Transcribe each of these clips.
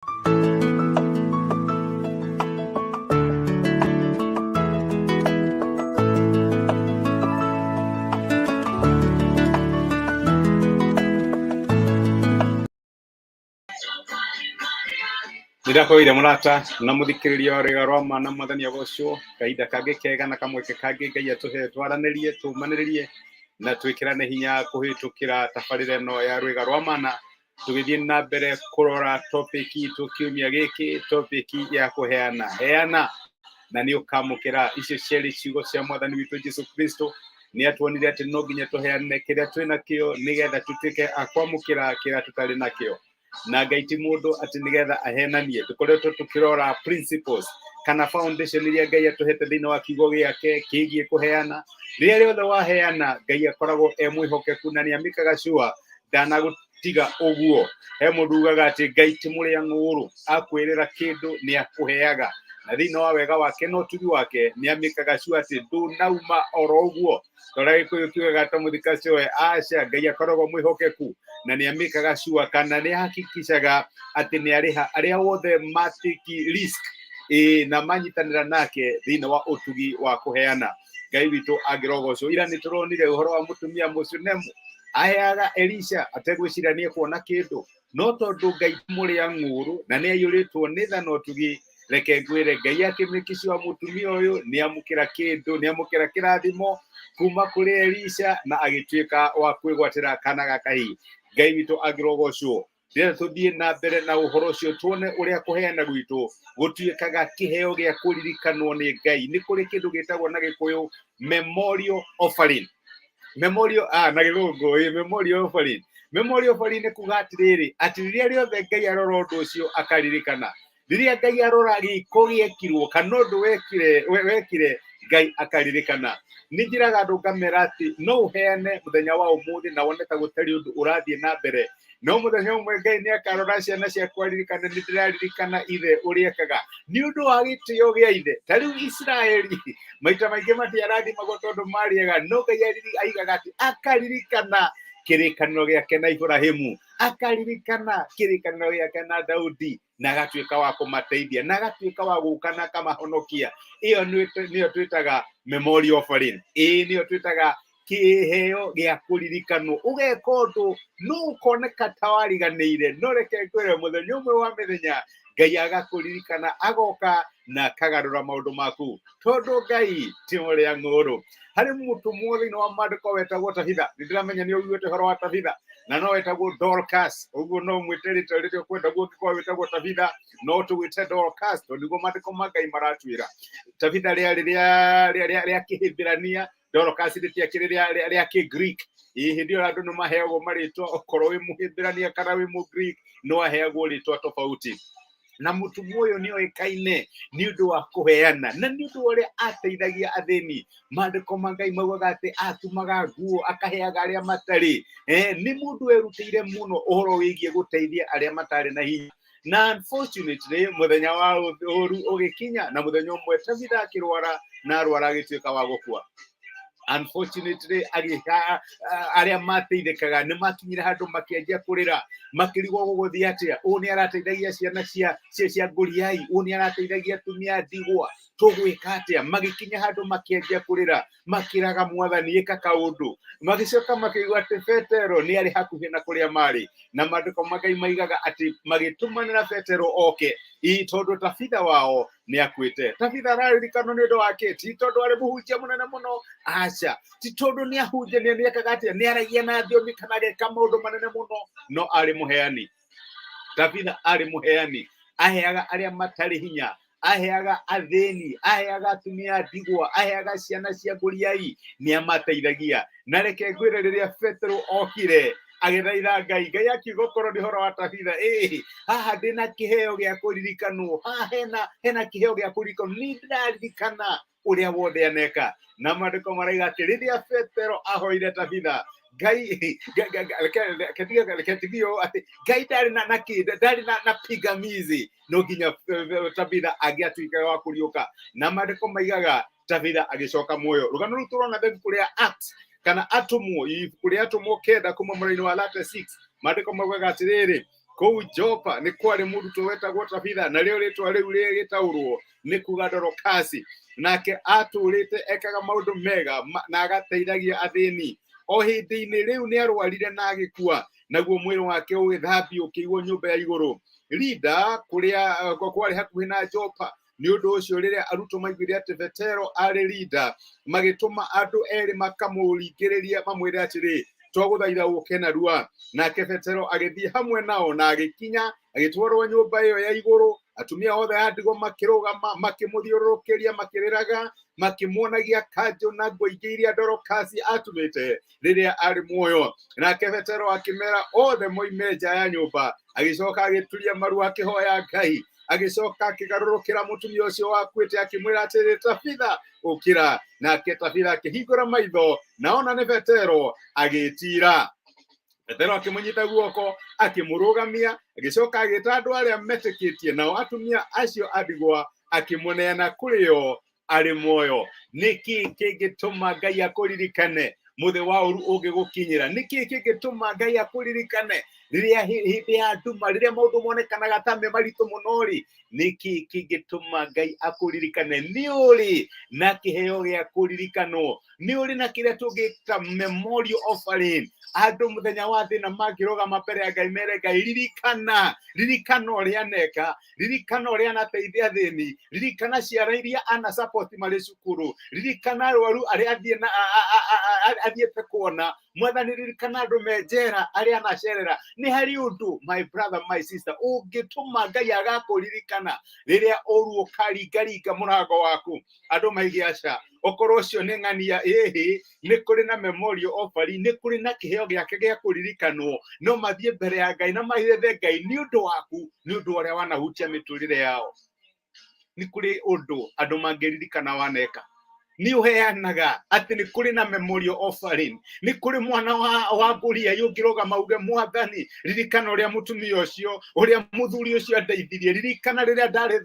Nĩndakũire mũrata na mũthikĩrĩria wa rwĩga rwa ma na mwathani agocwo. Kahinda kangĩ kega na kamweke kangĩ Ngai atũhe twaranĩrie, tũmanĩrĩrie na twĩkĩrane hinya kũhĩtũkĩra tabarĩra ĩno ya rwĩga rwa mana, tũgĩthiĩ na mbere kũrora topic itũ kiumia gĩkĩ, topic ya kũheana. Heana na nĩ ũkamũkĩra. Icio ciarĩ ciugo cia mwathani witũ Jesu Kristo. Nĩ atuonire atĩ no nginya tũheane kĩrĩa twĩ nakĩo nĩgetha tũtuĩke a kwamũkĩra kĩrĩa tũtarĩ nakĩo. Na Ngai ti mũndũ atĩ nĩgetha ahenanie. Tũkoretwo tũkĩrora principles kana foundation iria Ngai atũhete thĩinĩ wa kiugo gĩake kĩgiĩ kũheana. Rĩrĩa rĩothe waheana, Ngai akoragwo e mwĩhokeku na nĩ amĩkaga sure ndanagũtiga ũguo. He mũndũ ugaga atĩ Ngai ti mũrĩa ng'ũũrũ, akwĩrĩra kĩndũ nĩ akũheaga, na thĩinĩ wa wega wake na ũtugi wake nĩ amĩkaga sure atĩ ndũnauma oro ũguo. Torĩa Gĩkũyũ kiugaga ta mũthikacoe, aca, Ngai akoragwo mwĩhokeku na nĩ amĩkaga sure kana nĩ ahakikishaga atĩ nĩ arĩha arĩa othe matĩki risk ĩ na manyitanĩra nake thĩinĩ wa ũtugi wa kũheana. Ngai witũ angĩrogocwo. Ira nĩ tũronire ũhoro wa mũtumia Mũshunemu aheaga Elisha ategwĩciria nĩ ekuona kĩndũ, no tondũ Ngai ti mũrĩa ng'ũũrũ na nĩ aiyũrĩtwo nĩ tha na ũtugi, reke ngwĩre, Ngai akĩmĩkicua mũtumia ũyũ nĩ amũkĩra kĩndũ, nĩ amũkĩra kĩrathimo kuma kũrĩ Elisha na agĩtuĩka wa kwĩgwatĩra kana ga kahii. Ngai witũ angĩrogocwo. Ndĩrenda tũthiĩ na mbere na ũhoro ũcio, tuone ũrĩa kũheana gwitũ gũtuĩkaga kĩheo gĩa kũririkanwo nĩ Ngai. Nĩ kũrĩ kĩndũ gĩtagwo na Gĩkũyũ memorial offering. Memorial, na Gĩthũngũ, ĩ, memorial offering. Memorial offering nĩ kuga atĩrĩrĩ, atĩ rĩrĩa rĩothe Ngai arora ũndũ ũcio akaririkana. Rĩrĩa Ngai arora gĩko gĩekirwo kana ũndũ wekire, Ngai akaririkana. Nĩ njĩraga andũ ngamera atĩ no ũheane mũthenya wa ũmũthĩ na wone ta gũtarĩ ũndũ ũrathiĩ na mbere, no mũthenya ũmwe Ngai nĩ akarora ciana ciaku aririkane, nĩ ndĩraririkana ithe ũrĩa ekaga nĩ ũndũ wa gĩtĩo gĩa ithe. Ta rĩu Isiraeli maita maingĩ matiarathimagwo tondũ marĩaga, no Ngai aigaga atĩ akaririkana kĩrĩkanĩro gĩake na Iburahĩmu, akaririkana kĩrĩkanĩro gĩake na Daudi, na agatuĩka wa kũmateithia na agatuĩka wa gũka na akamahonokia. Ĩyo nĩyo twĩtaga memorial offering. Ĩĩ, nĩyo twĩtaga kĩheo gĩa kũririkanwo. Ũgeka ũndũ no ũkoneka ta wariganĩire, no reke ngwĩre, mũthenya ũmwe wa mĩthenya Ngai agakũririkana, agoka na akagarũra maũndũ maku, tondũ Ngai ti mũrĩa ng'ũũrũ. Harĩ mũtũmwo thĩinĩ wa maandĩko wetagwo Tabitha. Nĩ ndĩramenya nĩ ũiguĩte ũhoro wa Tabitha, na no wetagwo Dorcas. Ũguo no mwĩte rĩtwa rĩrĩa ũkwenda guo. Ũngĩkorwo wĩtagwo Tabitha, no tũgwĩte Dorcas, tondũ nĩguo maandĩko ma Ngai maratwĩra. Tabitha rĩarĩ rĩa Kĩhĩmbĩrania, Dorcas rĩtiakĩrĩ rĩa Kĩgreek. Ĩ hĩndĩ ĩyo andũ nĩ maheagwo marĩtwa, okorwo wĩ Mũhĩmbĩrania kana wĩ Mũgreek no aheagwo rĩtwa tofauti. Na mũtũmwo ũyũ nĩ oĩkaine nĩ ũndũ wa kũheana na nĩ ũndũ wa ũrĩa ateithagia athĩni. Maandĩko ma Ngai maugaga atĩ atumaga nguo akaheaga arĩa matarĩ. Nĩ mũndũ werutĩire mũno ũhoro wĩgiĩ gũteithia arĩa matarĩ na hinya. Na unfortunately mũthenya wa ũru ũgĩkinya, na mũthenya ũmwe Tabitha akĩrwara, na arwara agĩtuĩka wa gũkua. Unfortunately agĩka arĩa mateithĩkaga nĩ makinyire handũ makĩanjia kũrĩra, makĩrigwo gũgũthiĩ atĩa. Ũũ nĩ arateithagia ciana cia ngũriai, ũũ nĩ arateithagia atumia a ndigwa, tũgwĩka atĩa? Magĩkinya handũ makĩanjia kũrĩra, makĩraga mwathani ĩka kaũndũ. Magĩcoka makĩigua atĩ Petero nĩ arĩ hakuhĩ na kũrĩa marĩ, na maandĩko ma Ngai maigaga atĩ magĩtũmanĩra Petero oke, ĩ tondũ Tabitha wao nĩ akuĩte. Tabitha araririkanwo nĩ ũndũ wa kĩ? Ti tondũ arĩ mũhunjia mũnene mũno, aca, ti tondũ nĩ ahunjia, nĩ ekaga atĩa, nĩ aragia na thiomi kana ageka maũndũ manene mũno, no arĩ mũheani. Tabitha arĩ mũheani, aheaga arĩa matarĩ hinya, aheaga athĩni, aheaga atumia a ndigwa, aheaga ciana cia ngũriai, nĩ amateithagia. Na reke ngwĩre, rĩrĩa Petero okire agĩthaitha Ngai, Ngai akiuga okorwo nĩ ũhoro wa Tabitha, ĩĩ haha ndĩna kĩheo gĩa kũririkanwo, haha hena kĩheo gĩa kũririkanwo, nĩ ndĩraririkana ũrĩa wothe aneka. Na maandĩko maraiga atĩ rĩrĩa Petero ahoire Tabitha, Ngai reke ndige ũũ atĩ Ngai ndarĩ na kĩ, ndarĩ na pingamizi, no nginya Tabitha angĩatuĩka wa kũriũka. Na maandĩko maigaga Tabitha agĩcoka muoyo. Rũgano rũu tũrona ibuku rĩa Acts kana Atũmwo, ibuku rĩa Atũmwo 9 kuma mũraini wa 36. Maandĩko maugaga atĩrĩrĩ, Kũu Jopa nĩ kwarĩ mũrutwo wetagwo Tabitha, narĩo rĩtwa rĩu rĩgĩtaũrwo nĩ kuga Dorokasi. Nake atũũrĩte ekaga maũndũ mega na agateithagia athĩni. O hĩndĩ-inĩ rĩu nĩ arwarire na agĩkua, naguo mwĩrĩ wake ũgĩthambio ũkĩigwo nyũmba ya igũrũ. Lida kũrĩa kwarĩ hakuhĩ na Jopa. Nĩ ũndũ ũcio rĩrĩa arutwo maiguire atĩ Petero arĩ Lida, magĩtũma andũ erĩ makamũringĩrĩrie mamwĩre atĩrĩ, twagũthaitha ũke narua. Nake Petero agĩthiĩ hamwe nao na agĩkinya agĩtwarwo nyũmba ĩyo ya igũrũ. Atumia othe a ndigwa makĩrũgama makĩmũthiũrũrũkĩria makĩrĩraga, makĩmuonagia kanjũ na nguo ingĩ iria Dorokasi atumĩte rĩrĩa arĩ muoyo. Nake Petero akĩmera othe moime nja ya nyũmba, agĩcoka agĩturia maru akĩhoya Ngai. Agĩcoka akĩgarũrũkĩra mũtumia ũcio wakuĩte akĩmwĩra atĩrĩ, Tabitha, ũkĩra. Nake Tabitha akĩhingũra maitho, na ona nĩ Petero agĩĩtiira. Petero akĩmũnyita guoko akĩmũrũgamia, agĩcoka agĩta andũ arĩa metĩkĩtie, nao atumia acio a ndigwa akĩmũneana kũrĩ o arĩ muoyo. Nĩkĩ kĩngĩtũma Ngai akũririkane mũthĩ wa ũru ũngĩgũkinyĩra? Nĩkĩ kĩngĩtũma Ngai akũririkane rĩrĩa hĩndĩ ya nduma, rĩrĩa maũndũ monekanaga ta me maritũ mũno rĩ? Nĩkĩ kĩngĩtũma Ngai akũririkane? Nĩ ũrĩ na kĩheo gĩa kũririkanwo, nĩ ũrĩ na kĩrĩa tũngĩta memorial offering. Andũ mũthenya wa thĩna mangĩrũgama mbere ya Ngai mere Ngai, ririkana, ririkana ũrĩa neka, ririkana ũrĩa anateithia athĩni, ririkana ciana iria ana support marĩ cukuru, ririkana arwaru arĩa athiĩ na athiĩte kuona Mwathani, ririkana andũ me njera arĩa anacerera. Nĩ harĩ ũndũ, my brother, my sister, ũngĩtũma Ngai agakũririkana rĩrĩa ũru ũkaringaringa mũrango waku. Andũ maige aca, okorwo ũcio nĩ ng'ania, ĩhĩ, nĩ kũrĩ na memorial offering, nĩ kũrĩ na kĩheo gĩake gĩa kũririkanwo. No mathiĩ mbere ya Ngai na maithe Ngai nĩ ũndũ waku, nĩ ũndũ ũrĩa wanahutia mĩtũrĩre yao. Nĩ kũrĩ ũndũ andũ mangĩririkana waneka. Nĩ ũheanaga atĩ nĩ kũrĩ na memorial offering, nĩ kũrĩ mwana wa ngũria ũngĩrũgama uge, Mwathani, ririkana ũrĩa mũtumia ũcio, ũrĩa mũthuri ũcio andeithirie, ririkana rĩrĩa ndarĩ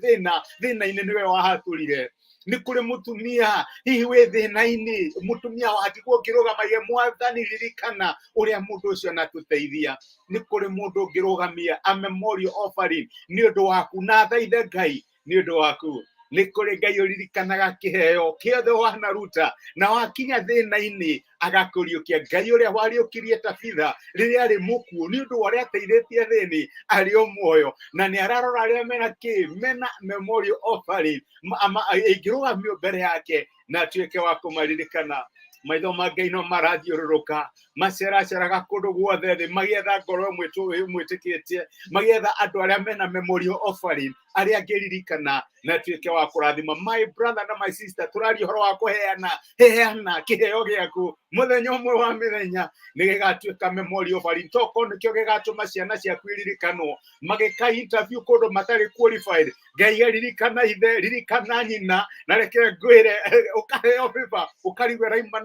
thĩna-inĩ nĩwe wahatũrire. Nĩ kũrĩ mũtumia hihi wĩ thĩna-inĩ, mũtumia wa ndigwa ũngĩrũgama uge, Mwathani, ririkana ũrĩa mũndũ ũcio anatũteithia. Nĩ kũrĩ mũndũ ũngĩrũgamia a memorial offering nĩ ũndũ waku na athaithe Ngai nĩ ũndũ waku. Nĩ kũrĩ Ngai ũririkanaga kĩheo kĩothe wanaruta, na wakinya thĩna-inĩ agakũriũkia. Ngai ũrĩa wariũkirie Tabitha rĩrĩa arĩ mũkuũ nĩ ũndũ wa ũrĩa ateithĩtie athĩni, arĩ o muoyo na nĩ ararora arĩa mena kĩ mena memorial offering ĩngĩrũgamio mbere yake na atuĩke wa kũmaririkana. Maitho ma Ngai no marathiũrũrũka, maceraceraga kũndũ guothe thĩ magĩetha ngoro ĩmwĩtĩkĩtie, magĩetha andũ arĩa mena memorial offering, arĩa angĩririkana na atuĩke wa kũrathima. My brother na my sister, tũraria ũhoro wa kũheana. Heana kĩheo gĩaku, mũthenya ũmwe wa mĩthenya nĩ gĩgatuĩka memorial offering. Tokorwo nĩkĩo gĩgatũma ciana ciaku iririkanwo magĩka interview kũndũ matarĩ qualified. Ngai ririkana ithe, ririkana nyina. Na reke ngwĩre, ũkaheo favor ũkarigwo ĩraima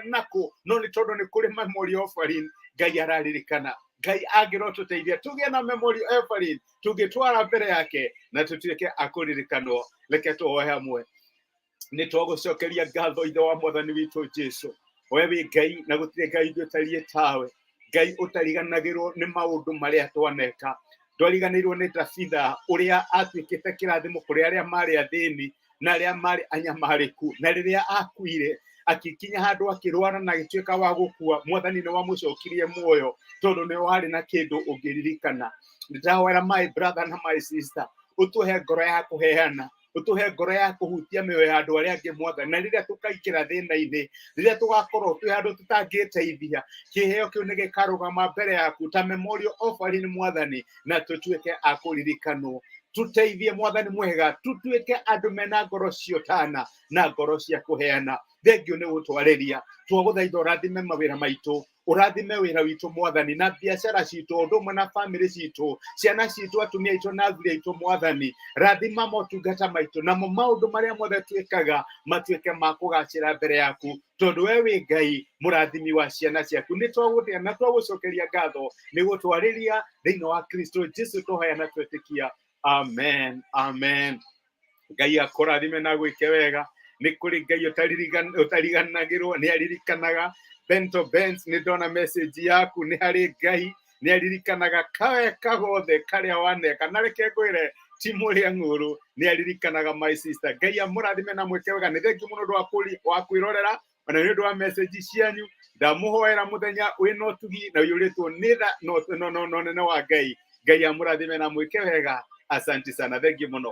nakũ, no nĩ tondũ nĩ kũrĩ memorial offering Ngai araririkana. Ngai angĩrotũteithia tũgĩe na memorial offering tũngĩtwara mbere yake na tũtuĩke a kũririkanwo. Reke tũhoe hamwe. Nĩ twagũcokeria ngatho, Ithe wa Mwathani witũ Jesu. We wĩ Ngai na gũtirĩ Ngai ingĩ ũtariĩ tawe, Ngai ũtariganagĩrwo nĩ maũndũ marĩa twaneka. Ndwariganĩirwo nĩ Tabitha ũrĩa atuĩkĩte kĩrathimo kũrĩ arĩa marĩ athĩni na arĩa marĩ anyamarĩku, na rĩrĩa akuire akĩkinya handũ akĩrwara na agĩtuĩka wa gũkua, Mwathani nĩ wamũcokirie muoyo tondũ nĩ warĩ na kĩndũ ũngĩririkana. Ndĩrahoera my brother na my sister, ũtũhe ngoro ya kũheana, ũtũhe ngoro ya kũhutia mĩoyo ya andũ arĩa angĩ, Mwathani, na rĩrĩa tũkaingĩra thĩna-inĩ, rĩrĩa tũgakorwo twĩ handũ tũtangĩteithia, kĩheo kĩu nĩ gĩkarũgama mbere yaku ta memorial offering, Mwathani, na tũtuĩke a kũririkanwo. Tũteithie, Mwathani mwega, tũtuĩke andũ mena ngoro ciotana na ngoro cia kũheana. Thengiũ nĩ gũtwarĩria. Twagũthaitha ũrathime mawĩra maitũ, ũrathime wĩra witũ, Mwathani, na biacara citũ, ũndũ ũmwe na bamĩrĩ citũ, ciana citũ, atumia aitũ na athuri aitũ. Mwathani, rathima motungata maitũ, namo maũndũ marĩa mothe twĩkaga matuĩke ma kũgacĩra mbere yaku, tondũ we wĩ Ngai mũrathimi wa ciana ciaku. Nĩ twagũtĩa na twagũcokeria ngatho nĩ gũtwarĩria thĩinĩ wa Kristo Jesu tũhoya na twetĩkia. Amen, amen. Ngai akũrathime na gwĩke wega. Nĩ kũrĩ Ngai ũtariganagĩrwo, nĩ aririkanaga. Bento Benz, nĩ ndona message yaku. Nĩ harĩ Ngai. Nĩ aririkanaga kaweka gothe karĩa waneka. Na reke ngwĩre, ti mũrĩa ng'ũrũ, nĩ aririkanaga, my sister. Ngai amũrathime na mwĩke wega. Nĩ thengiũ mũno ũndũ wa kwĩrorera, ona nĩ ũndũ wa message cianyu. Ndamũhoera mũthenya wĩna ũtugi na ũiyũrĩtwo nĩ tha no nene wa Ngai. Ngai amũrathime na mwĩke wega. Asante sana, thengiũ mũno.